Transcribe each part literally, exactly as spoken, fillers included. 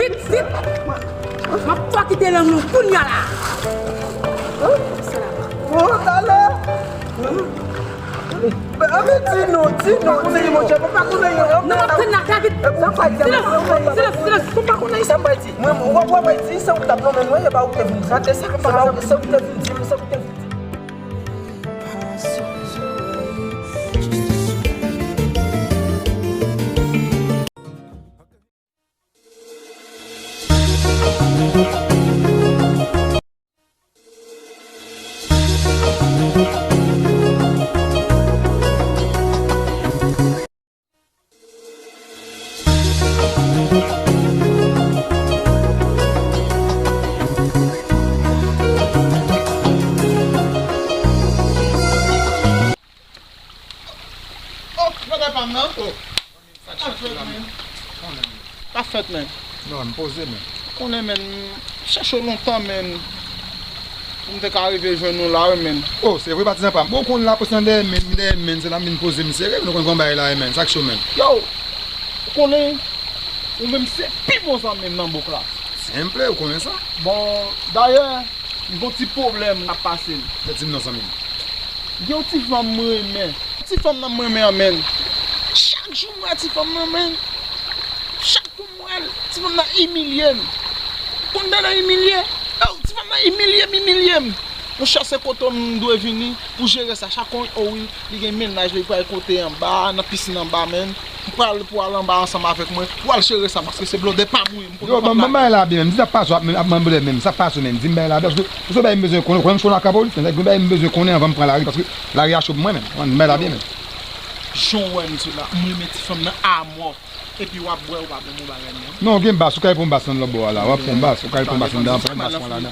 Pitit, m ap fè w kite lang nou kounye a la. Oh, talè. Anben, di nou, di nou, di nou, monchè, m pa konnen yo. Non, m ap tann la, ka vit. Silans, silans, silans. M pa konnen sa m pral di. Mwen, w ap, w ap di, se ou k t ap nonmen mwen, e pa ou k te vin di. Sa te, se pa ou, se ou k te vin di, se ou k te vin di. Oh, brother pa m nan. Oh. Sa k fèt, men? Sa k fèt, men? Non, m poze, men. Konnen, men, m chèche w lontan, men. Pou m te ka rive jwenn ou la, wi, men. Oh, se vre, patizan pa m. Bon, ou konn la, poste nan dèyè men, m dèyè men, se la m vin poze m sere, men ou konn gon bagay la, men. Sa k cho, men? Yo, ou konnen, ou menm se pi bon zanmi m nan bouk la. Senple, ou konnen sa. Bon, dayè, m gon ti pwoblèm k ap pase m. Fè di m non, zanmi m. Gen yon ti fanm m renmen. Ti fanm nan m renmen an, men. Chak jou m wè ti fanm nan, men. Chak kou m wè l, ti fanm nan imilye m. Konn tande imilye? Oh, ti fanm nan imilye m, imilye m. Monchè, se kote w m dwe vini pou jere sa. Chak kou, oh wi, li gen mennaj, li pral kote anba, nan pisin anba, men. Ou pral pou al anba ansanm avèk mwen, pou al jere sa, paske se blòdè pa m wi, m konnen. Yo, ban m bay la byen, menm di sa pa sou ap, ap mande menm, sa pa sou menm, di m bay la byen, paske se bagay m bezwen konnen, konnen m chou nan kapolit, men gen bagay m bezwen konnen anvan m pran lari, paske lari a cho pou mwen menm, di m bay la byen menm. Jan w wè m sou la, m renmen ti fanm nan amò, epi w ap bwè, ou pa ban m yon bagay menm. Non, gen bas, ou ka pran bas nan lòt bò a la, w ap pran bas, ou ka pran bas anndan, pran bas mwen la nan.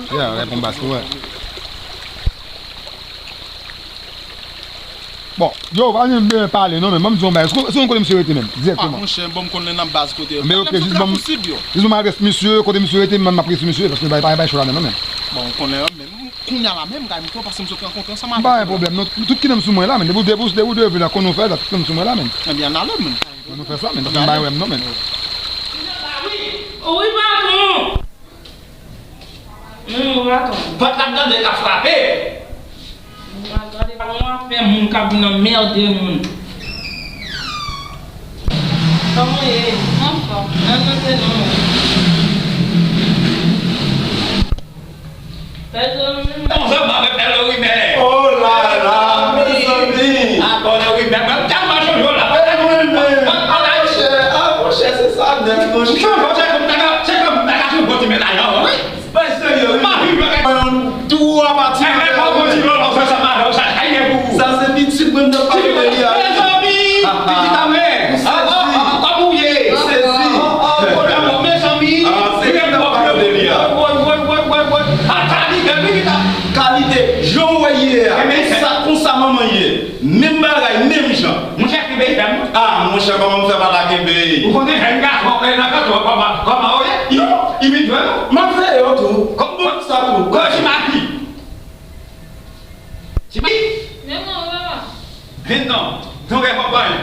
Ya, w ap pran bas, wi. Bon, yo, pa menm bezwen pale non, men ban m di yon bagay. Èske, èske w konn kote misye rete menm, dirèkteman? Ah, monchè, bon, m konn nan baz kote yo. Men ok, jis ban m, jis ban m adrès misye, kote misye rete, m ap rete sou misye, paske bay, bay, bay cho ladan non, men. Bon, ou konnen, men, kounye a la menm, kay m tou, paske m sot rankontre ansanm avèk ou la. M pa gen pwoblèm non, tout ki nan m sou mwen la, men, depi w, depi w, depi w te vin la, konn ou fè, la, tout ki nan m sou mwen la, men. Ebyen, n ale, men. Konn ou fè sa, men, paske m pa gen pwoblèm non, men. Wi, patwon. Hmm, ou pa tande. Pòt la m tande k ap frape. Ou pa tande, patwon ap fè moun k ap vin anmède moun. Kòman w ye? Anfòm. Nan manje non. Pèdi yon minit. Yon zanmi avèk Bèl Orimè. Oh la la, mezanmi. Akò Orimè, mwen tèlman chonje w la. Mwen menm. Ah, monchè, ah, monchè, se sa nèt, monchè. M chonje w, se kòm m ta ka, se kòm m ta ka jwe yon ti mennaj an, wi. Bay serye, wi. Mwen yon dwa pati. Sa se pitit mwen m t ap pale de li a. Mezanmi, pitit a mwen. Kòman w ye? Sezi. Mezanmi, pitit mwen m t ap pale de li a. Kalite, jan w wè ye a. Konsa, konsa manman ye. Menm bagay, menm jan. Monchè, kenbe fèm. Ah, monchè, kòman m fè pa ta kenbe? Ou konnen jèn gason, e nan kanto, kòman, kòman ou ye? Yo, li vin jwenn ou. M ap veye w tou. Kòman sa tou? Kòman Jimaki? Jimaki? Men mwen, papa. Vin non. Tonbe konprann.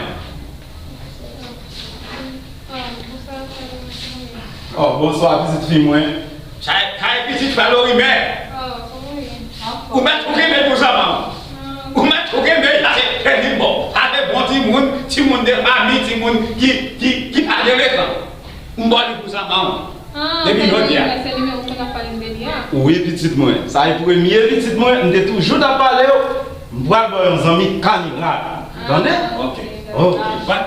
Oh, bonswa, pitit fi mwen. Sa, sa e pitit frè Lorimè. Oh, kòman w ye? Ou mèt tou kenbe l pou zanman w. Ou mèt tou kenbe l, sa se, se li m ba w. Sa se bon timoun, timoun de fanmi, timoun ki, ki, ki pa gen letan. M ba w li pou zanman w. Depi jodi a. Se li menm ou konn ap pale m de li a? Wi, pitit mwen. Sa e premye pitit mwen, m te toujou t ap pale w. M pral ba w yon zanmi kamiral. Tande? Ok. Ok.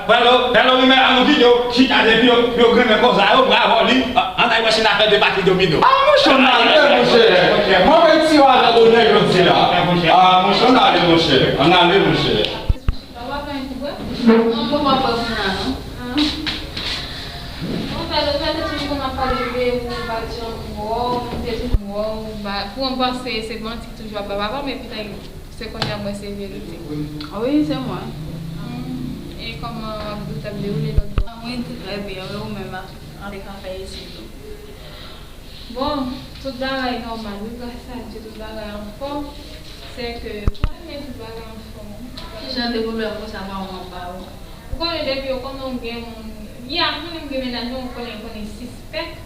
Palo, palo, rimè, an nou kite yo chita depi yo, yo grennen koz la, yo bravo li. An, an ay wè si n a fè de pati domino. Ah, monchè, n ale, monchè. Mwen retire avèk onè jodi a. Ah, monchè, n ale, monchè. An ale, monchè. Sa w ap fè yon ti bwè? Non, mwen pa bwè kounye a, non. Mwen fè, fè te toujou konn ap pale de ou, ba janm wè w, te toujou wè w, ba, pou mwen panse se manti ki toujou ap ba papa m, epi tande. Se kounye a m wè se verite. Wi, se mwen. Hmm. E kòman w ap, w t ap dewoule lòt bò? Mwen te trè byen, wi, ou menm, an te ka fè isit tou. Bon, tout bagay nòmal, wi, gras a Dye, tout bagay anfòm. Se ke, mwen, tout bagay anfòm, wi. Ki jan de pwoblèm konsa pa w anba w? Ou konnen depi yo konnen w gen moun, Ya, konnen m gen mennaj mwen, ou konnen, konnen sispèk.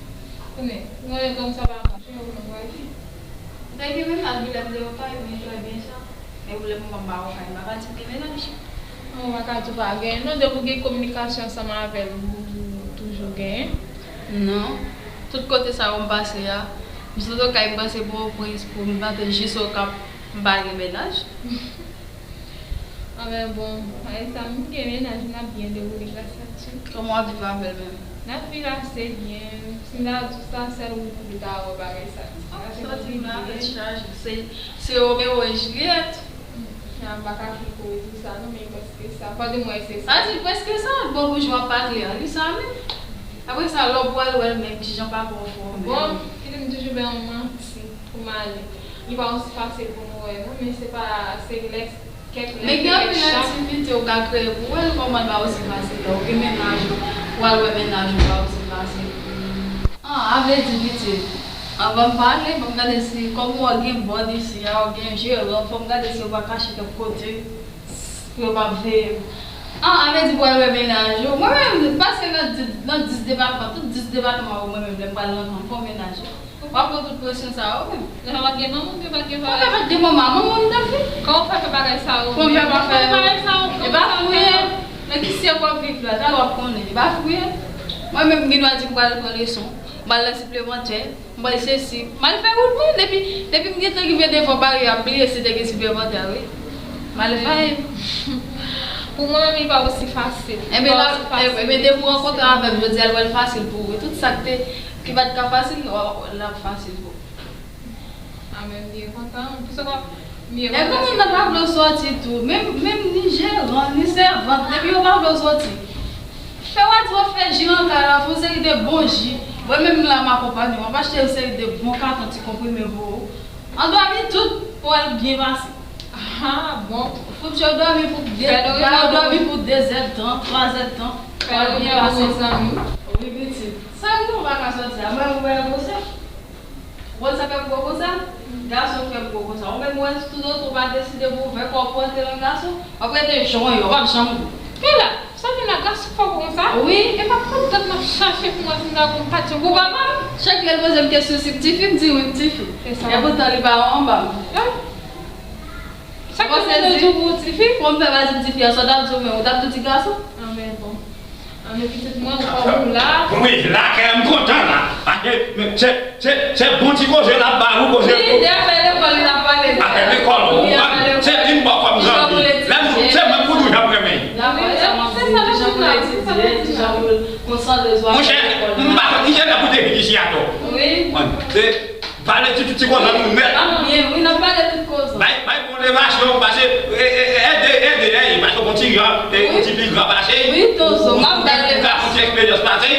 Konnen, mwen lè granm sa pa manje, ou konnen mwen di. Mwen gen mennaj, bilè m deyò kay mwen, trè byen sa. Men pou le moman m pa wè kay, m pa ka di m gen mennaj. Non, ou pa ka di w pa gen, non, depi w gen kominikasyon ansanm avè l, ou toujou gen. Non. Tout kote sa yo m pase a, m sot Okap, m pase Pòtoprens pou m rantre jis Okap, m pa gen mennaj. Anben bon, Aïssa, m gen mennaj, n ap byen dewoule gras a Dye. Kòman w ap viv avè l menm? N ap viv ase byen. Si m ta di w sa, sèl ou pou ta wè bagay sa. Ah, sa di m la, tèt chaje. Se, se Romeo e Juliet. Sa m pa ka fouko e tou sa, non, men prèske sa. Fò di mwen se sa. Sa di prèske sa, bon, pou jan w ap pale a, li sa menm. Apre sa, lè w pral wè l menm, kijan papa w fè w menm? Bon, kite m toujou bay yon manti pou m ale. Li pa osi fasil pou m wè, non, men se pa, se lè, kèk lè, men gen anpil aktivite ou ka kreye pou wè l, kòman l pa osi fasil lè w gen mennaj ou, pou al wè mennaj ou pa osi fasil pou ou. Ah, a vle di, pitit, anvan m pale, ban m gade si, kòm ou gen bòd isi a, ou gen jeran, fò m gade si yo pa kache kèk kote, pou yo pa veye m. Ah, a vle di pou al wè mennaj ou. Mwen menm, pase nan di-, nan dis depatman, tout dis depatman yo, mwen menm, lè m pral nan kan, m fè yon mennaj. W ap pran tout presyon sa yo menm. Lè w pa gen manman, oubyen pa gen papa. Mwen pa gen manman, manman m ta fè. Kòman w fè fè bagay sa yo menm? Kòman w fè fè bagay sa yo? E pa fouye. Nan ki syèk w ap viv la, talè w ap konnen. E pa fouye. Mwen menm, m gen dwa di m pral pran leson, m pral nan siplemantè, m pral sesi, m al fè wout mwen. Depi, depi m gentan rive devan baryè a, m bliye si te gen siplemantè, wi. M al fè. Pou mwen menm, li pa osi fasil. Li pa osi fasil. Ebyen, depi w rankontre avè m jodi a, l pral fasil pou ou. Tout sa k te, ki pa t ka fasil, l ap fasil pou ou. Ah, men m byen kontan. Anplis ankò, m byen kontan. E kòman nan pa vle w sòti tou? Menm, menm ni jeran, ni sèvant, depi yo pa vle w sòti. Fè w di w ap fè ji nan kay la, fè yon seri de bon ji. Mwen menm la, m akonpanye w, m ap achte yon seri de bon katon ti konprime pou ou. An dòmi tout, pou w al byen pase. Ah, bon. Fout yo dòmi pou de, ba yo dòmi pou de zèdtan, twa zèdtan, pou w al byen pase. Wi, pitit. Sa ki fè w pa ka sòti a? Mwen, mwen, mwen, Bon, sa fè m gwo konsa? Gason fè m gwo konsa. Ou menm, ou wè, toutotan ou pa deside pou ouvè kò w pou antre nan gason, w ap rete jan w ye, w p ap janm gwo. Kela, sa vin la, gason fè w konsa? Wi. E pa kontan m ap chache pou mwen, si m ta konn pa t yon... Pou papa m, chak lè l poze m kesyon si m tifi, m di wi, m tifi. E sa. E poutan, li pa anba m. Sa k fè m di w pou w tifi? Kòm m fè pa di m tifi a, sa w t ap di w menm, ou t ap tou di gason? Anben bon. Anben pitit mwen, ou kòm ou la. Wi, lakay m kontan la. Paske se, se, se bon ti koze l ap ba ou, koze. Wi, de afè lekòl li t ap pale. Afè lekòl, wi, afè lekòl. Se li m ba w kòm zanmi. Lè m, se mwen m toujou janm renmen. Dakò, e sa m ap di, kijan pou l etidye, kijan pou l konsantre sou afè lekòl li. Monchè, m pa konn ki jan pou te vin isi atò. Wi. Se Pale ti, ti, ti koze nou nèt. N ap byen, wi, n ap pale tout koze. Bay, bay bon levasyon, pase, e, e, e, ede, ede, e, pase yon ti gran, e, yon ti pi gran pase. Wi, Tozo, m ap bay levasyon. Ou ka fè ti eksperyans pase.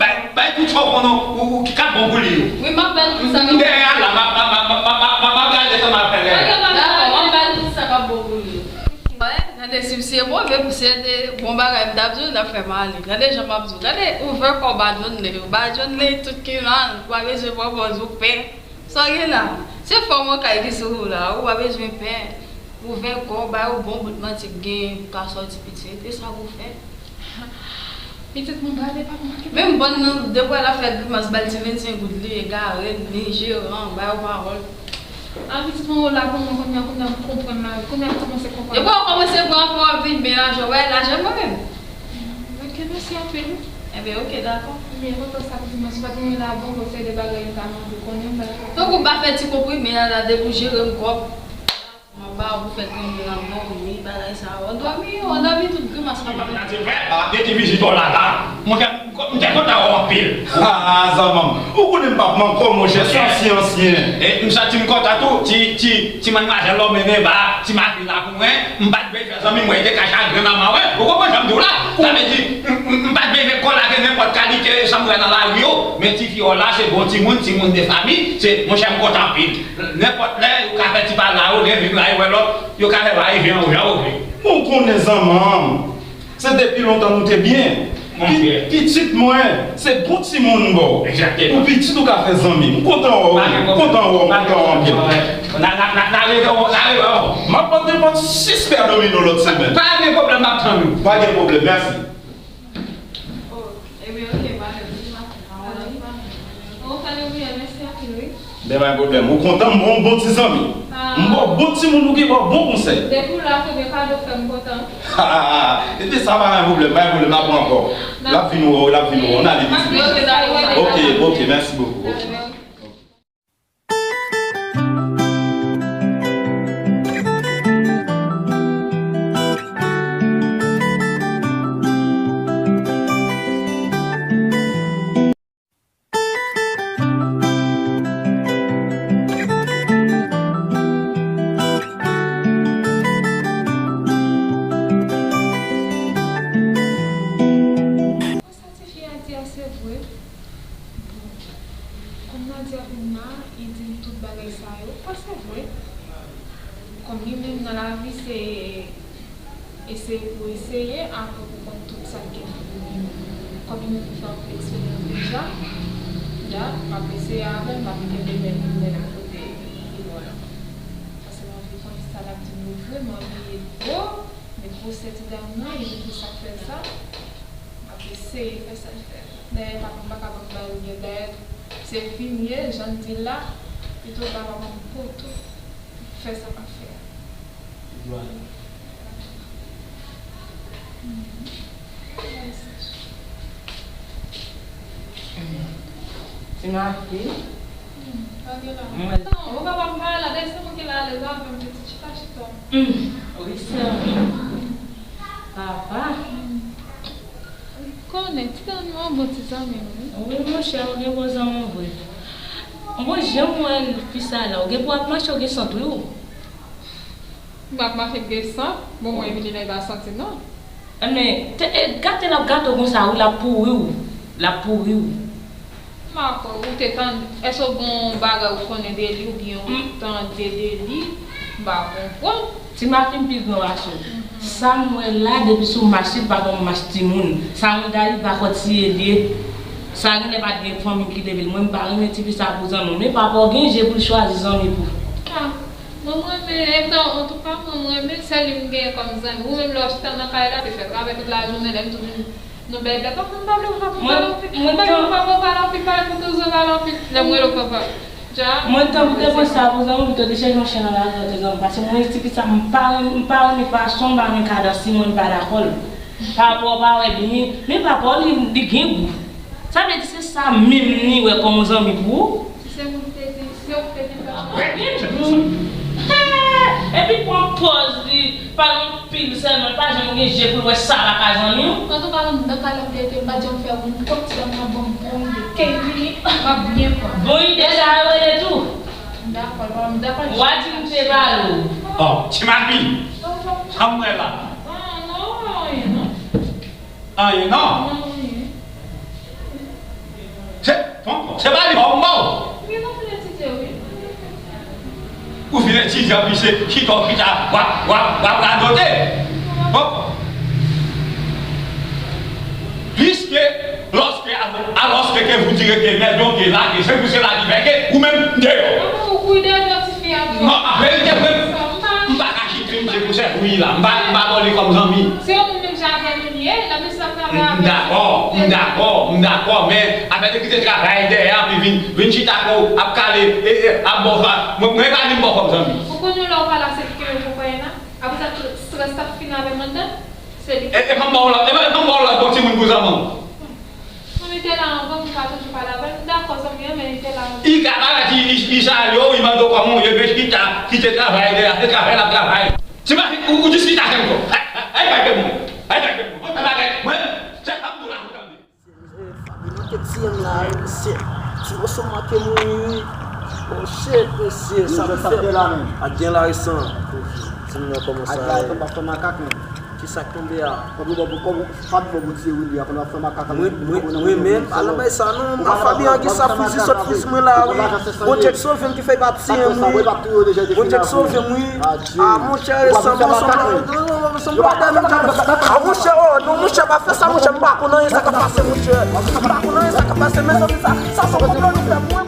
Bay, bay tout sa w konnen, ou, ou ki ka bon pou li yo. Wi, m ap bay tout sa k ap bon. M dèyè a la, m ap, m ap gade sa m ap fè lè. Dakò, m ap bay tout sa k ap bon pou li yo. Wè, gade si m se move, pou se te bon bagay m t ap di w, l t ap fè m ale. Gade jan m ap di w. Gade, ouvè kò w ba John Lay. Ba John Lay tout ki la, ou pa bezwen pran pòz ou pè. Sa w gen la? Se fòm yon kay ki sou ou la, ou pa bezwen pè. Ouvè kò w, ba yo bon bout manti k gen pou ka sòti pitit. E sa pou w fè. Pitit mwen prale pa manke. Menm bann nan, depi l ap fè grimas, ba l ti vennsenk goud li, egare l, li jeran, ba yo pawòl. A, pitit mwen, ou la pou mwen kounye a, kounye a m konprann la, kounye a m kòmanse konprann. Depi w kòmanse pran afè w ap vin byen lajan, w wè lajan mwen menm. Ok, mèsi anpil. Enben, ok, dakò. M byen kontan sa, pitit mwen, si w pa t mwen la, bon, bon, se de bagay m ta mande, konnen m pa t... Tankou m pa fè ti konprime a la, depi w jere m kòb. M ap ba w pou fè granmoun nan dòmi, bagay sa yo. Dòmi yo, dòmi tout grimas pa pa. Gade vrè, a, de ki vizitè w la, la. Monchè, m, m te kontan wè w anpil. Ah, zanmanm. Ou konnen m p ap manke w, monchè, se ansyen, ansyen. E m santi m kontan tou, ti, ti, ti manmwazèl la w mennen ba, ti mafi la pou mwen, m pa t vle fè zanmi mwen, te ka chagren nan mwen, ou konprann sa m di w la? Sa vle di, m, m, m pa t vle fè kòl avè nenpòt kalite sa m wè nan lari yo, men tifi w la, se bon timoun, timoun de fanmi, se, monchè, m kontan anpil. Nenpòt lè, yo ka fè ti pale la, yo gen vin la, yo wè lòt, yo ka fè va e vyen, jan yo vle. Ou konnen zanmanm, se depi lontan nou te byen. Pi-, pitit mwen, se bon timoun m ba w. Egzakteman. Pou pitit ou ka fè zanmi. M kontan wè w, m kontan wè w, m kontan wè w anpil. N a, n a, n a, n a reve, n a reve. M ap pote nenpòt sis pè domino lòt semèn. Pa gen pwoblèm, m ap tann ou. Pa gen pwoblèm, mèsi. Mèsi anpil, wi. Ben, pa gen pwoblèm. Ou kontan, m bon, bon ti zanmi. M ba w bon timoun, ou gen ba w bon konsèy. Depi w la, kote kado fè m kontan. Epi sa pa gen pwoblèm, pa gen pwoblèm, n ap wè ankò. L ap vin wè w, l ap vin wè w. Ann ale pitit. Ok, ok, mèsi bokou. Ok. Sa tifi a di a se vre. Bon, kòm Nadia vin la, li di m tout bagay sa yo, sa se vre. Kòm li menm nan lavi se eseye pou eseye, apre pou konn tout sa k gen pou vini. Kòm li menm li fè anpil eksperyans deja, ya, m ap eseye avè l, m ap kenbe men li, men akote li wè. Paske m anvi konn si sa l ap di m yo vre, m anvi ede l. Men gwosè ti dam nan, li di sa k fè sa. M ap eseye fè sa l fè. Dayè, papa m pa ka banm bal byen. Dayè, se vin ye, jan l di l la, pito l ta pa banm poto pou fè sa m ap fè a. Li dwe ale. Mhm. Ti mafi. Hmm, pa gen la. Mwen. Non, ou pa pa m pale la, dayè se mwen ki la alèz avè m, pitit, chita, chita. Hmm, wi, sè mwen. Papa. Konnen, ti dam nan bon ti zanmi m, wi. Wi, monchè, ou gen bon zanmi w vre. Bon, jan m wè fi sa la, ou gen pou ap mache, ou gen sant, wi, ou. M ap mache gen sant, bon, mwen vini la, li pa santi, non. Men, te, e, gate l ap gate w konsa, wi, l ap pouri w. L ap pouri w. M pa kwè, ou te tann, èske w gen yon bagay ou konnen de li oubyen ou tande de li? M pa konprann. Ti mafi m pi gran pase w. Sa m wè la, depi sou mach, si l pa gon mach timoun. Sa m wè la, li pa kòtiye li ye. Sa genlè pa t gen fanmi ki leve l. Mwen, m pa renmen tifi sa pou zanmi w. Men papa w gen je pou l chwazi zanmi pou. Ah, mwen, m renmen, etan, antouka, mwen, m renmen sèl li m genyen kòm zanmi. Ou menm, lè w chita nan kay la, te fè travay tout lajounen, lè m tou vin nou bèbè, papa m pa vle w pale anpil, pale anpil, pale anpil, pale anpil, pale anpil, pale anpil, pale anpil. Lè m rele w papa. Dja. Mwen, tan pou te pran sa pou zanmi, pito te chèche yon chen nan lari, te zanmi. Paske mwen, tifi sa, m pa renmen, m pa renmen fason, m pa renmen kadans li, mwen, m pa dakò l. Papa w pa wè byen, men papa w, li, li gen gou. Sa vle di se sa menm li wè kòm yon zanmi pou ou? Si se moun te di, si yo te di sa. Mwen gen gou. Hè! Epi pran pòz li, pale anpil sèlman, li pa janm gen je pou l wè sa pa ka zanmi w. Antouka, nan ka l ap rete, m pa t janm fè yon kòk ti dam nan ban m bon ide. Kè l vini, m ap byen pran. Bon ide sa yo rele tou. M dakò, m dakò. W a di m te pale w. Oh, ti mafi. Sa m wè la. Ah, non, anyen, non. Anyen, non. Non, anyen. Se, pon, pon, se pa li, pon, pon. Wi, mwen vin etidye, wi. Ou vin etidye, anpi se chita w chita, w ap, w ap, w ap radote. Pon, pon. Puisque, lorsque, alors que vous direz que Mèdon ke la, ke se pou sela ki fè ke, ou menm, deyò. Ou kouri dèyè ti fi a, non, an verite, mwen, m pa ka kite misye pou sèvi la. M pa, m pa ba li kòm zanmi. Se yon moun menm jan avè nou li ye, la misye ap travay avè. M dakò, m dakò, m dakò, men afè de kite travay dèyè, anpi vin, vin chita kou, ap kale, e, e, ap ba w sa. Mwen, mwen pa di m ba w kòm zanmi. Ou konn yon lè ou pa la, se ke yo poko la. Apre sa, tout strès t ap fin avè m anndan. Se li. E, e pa m ba w la, e pa, e pa m ba w la, bon timoun pou zanmi w. Bon, li te la anvan, m pa toujou pale avè l. M dakò, zanmi an, men li te la anvan. Li ka parèt, li, li, li salye w, li mande w kòman w ye, men chita, kite travay dèyè, se travay l ap travay. Ti mafi, ou, ou diskite avè m, non. Ay, ay, ay, bay tèt mwen. Ay, bay tèt mwen. Mwen, mwen, mwen, se sa m di w la, ou tande. Fabi manke tiye m la, wi, mesye. Ti woso manke mouri, wi. Oh, shit, mesye, sa pou fè. Ak gen la resan. Ti moun nan kòmanse. Ak la resan pa fè makak, men. Kisa k tonbe a? Kòm ou bò pou, kòm Fabi bò pou tiye Willy a, pandan w ap fè makak avèk li, ou konnen mwen menm, pa nan bay sa non, m pa Fabi an ki sa fizi sot fizi mwen la, wi. Bondye k sove m ki fè y pa tiye m, wi. Bondye k sove m, wi. Ah, monchè, resan, bon, sa m pa, sa m pa dèmen, ah, monchè, oh, non, monchè, pa fè sa, monchè, m pa konn anyen sa k ap pase, monchè. M pa konn anyen sa k ap pase, mezanmi, sa, sa se yon konplo nou fè, mwen.